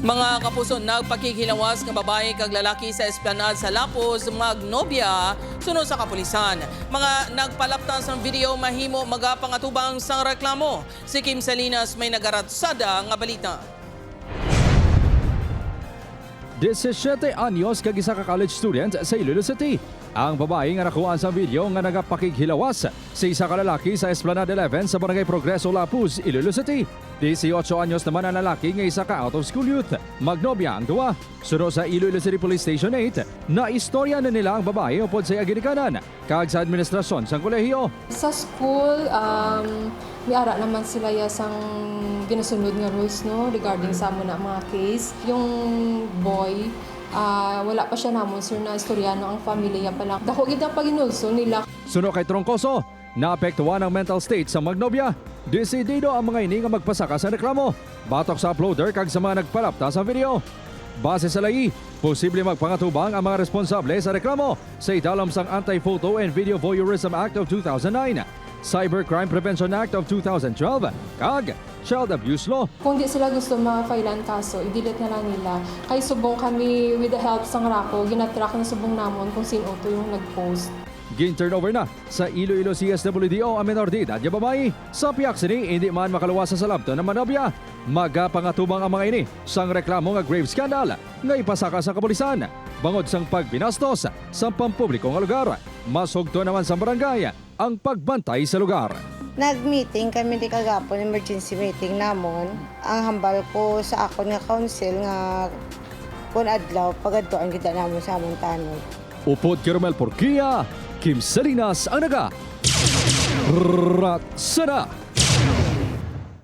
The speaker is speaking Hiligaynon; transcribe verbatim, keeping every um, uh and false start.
Mga kapuso, nagpakighilawas nga babayi kag lalaki sa esplanade sa Lapuz, Magnovia, suno sa kapulisan. Mga nagpalapta sang video mahimo magapangatubang sang reklamo. Si Kim Salinas may nagaratsada nga balita. Disisiete anyos kag isa ka college student sa Iloilo City ang babayi nga nakuhaan sang video nga nagapakighilawas sa isa ka lalaki sa Esplanade eleven sa Barangay Progreso, Lapuz, Iloilo City. Dieciocho anyos naman ang lalaki nga isa ka out-of-school youth. Magnobya ang duwa. Suno sa Iloilo City Police Station eight, naistorya na nila ang babayi upod sa iya ginikanan kag sa administrasyon sang kolehiyo. Sa school, um, may ara naman sila ya sang ginasunod nga rules, no, regarding sa amo na mga case. Yung boy, ah, wala pa siya namon, sir, na istorya, no, ang family ya pa lang. Dako gid ang paginulso nila. Suno kay Troncoso, naapektuhan ang mental state sa Magnobya. Desidido ang mga ini nga magpasaka sa reklamo batok sa uploader kag sa mga nagpalapta sa video. Base sa layi, posible magpangatubang ang mga responsable sa reklamo sa idalom sang Anti-Photo and Video Voyeurism Act of two thousand nine, Cybercrime Prevention Act of two thousand twelve, kag Child Abuse Law. Kung di sila gusto ma-filean kaso, i-delete na lang nila. Kay subong kami, with the help sang RACU, ginatrack na subong namon kung sin-o to yung nag-post. Gin-turnover na sa Iloilo C S W D O ang menor de edad nga babayi. Sa pihak sini, indi man makaluwas sa salabton ang Magnobya. Magapangatubang ang mga ini sang reklamo nga grave scandal nga ipasaka sa kapulisan bangod sang pagbinastos sa pampubliko nga lugar. Masugto naman sang barangay ang pagbantay sa lugar. Nag-meeting kami di kagapon, emergency meeting namon. Ang hambal ko sa akon nga council nga kun adlaw, pagadtuan kita namon sa among tanod. Upod kay Romel Porquia, Kim Salinas ang naga. Ratsada!